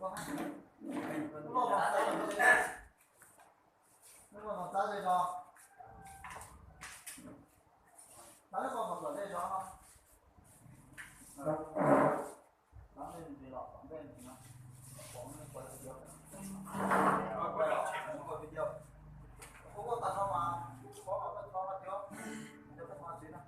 Lub loj no xab ze zog, lub loj no xab ze zog, lub loj no kom kom ze zog no. Los tom ntej no, pom nej kuav video, kuav video, kuav tag no mas, kuav mas koj tso no cov, cov koj tso tsis na.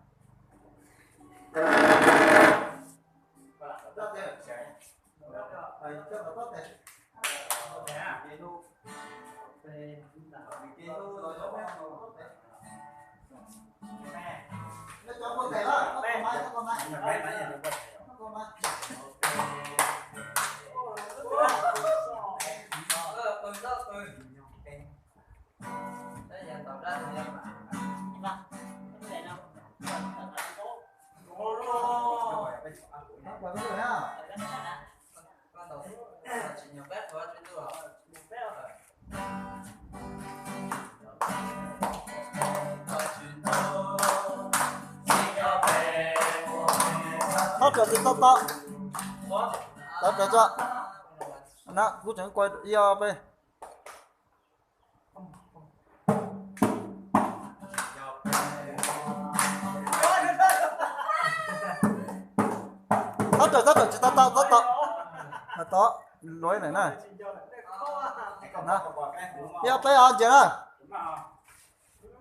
Thab rawm tsis tau tau. Thab rawm tso. Na kuv tseem kuav ib ob peb. Thab rawm, thab rawm tsis tau tau, tau tau. Tau, luag ib leeg na. Ib ob peb os, ntsia na.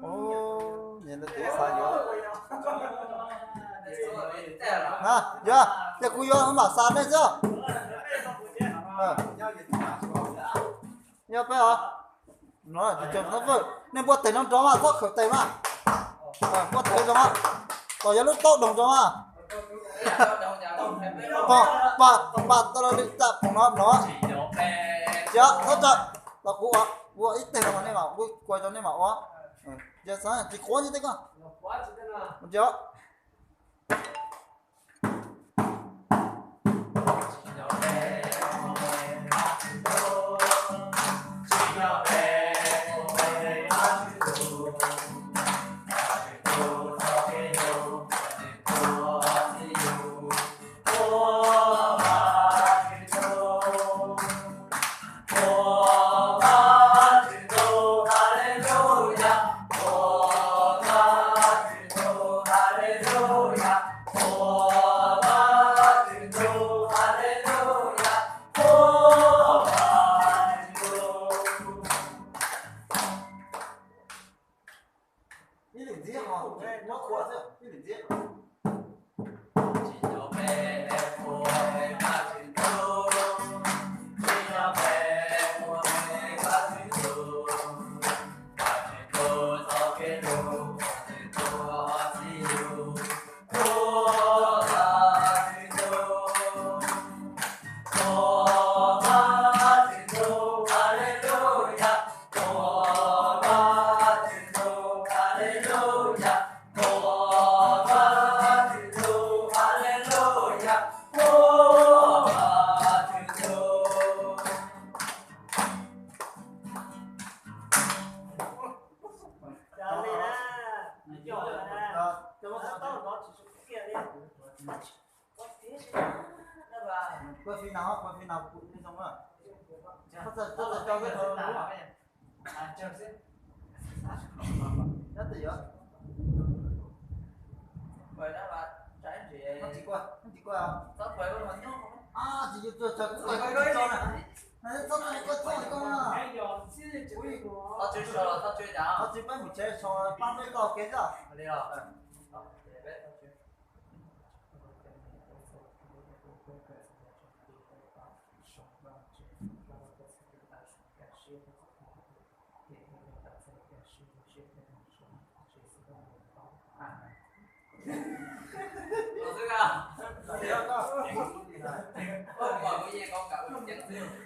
Ub, nyias lawv twb xav yuav. Na, yog, ces kuv yuav mam xav nej xwb. Ib ob peb os. No, cov thab fawj, nej npuaj tes no nrov mas, txhob khawm tes mas. Npuaj tes zoo mas, kom yog lub taub doog zoo mas. Pom, pom, pom tau li tam pom no no. Tsis, thab rawm, los kuv ua, kuv ua ib teg no nej mam, kuv kua rau nej mam ua. Tsis qhuav tsis tej ko. Tsis. Ib lwm ntxiv ho, muab qhua xwb, ib lwm ntxiv. Koj fi nas, koj fi nas kuv zoo na. Koj txawm, koj txawm coj koj lub. Nyob twg yuav? Tsis koj, tsis koj. Tsis yuav, tsis koj na. Tsis peb mus tsev so pab peb tau kev xwb. Los xwb koj. Koj pom kuv yeej kav kawm ceev xwb.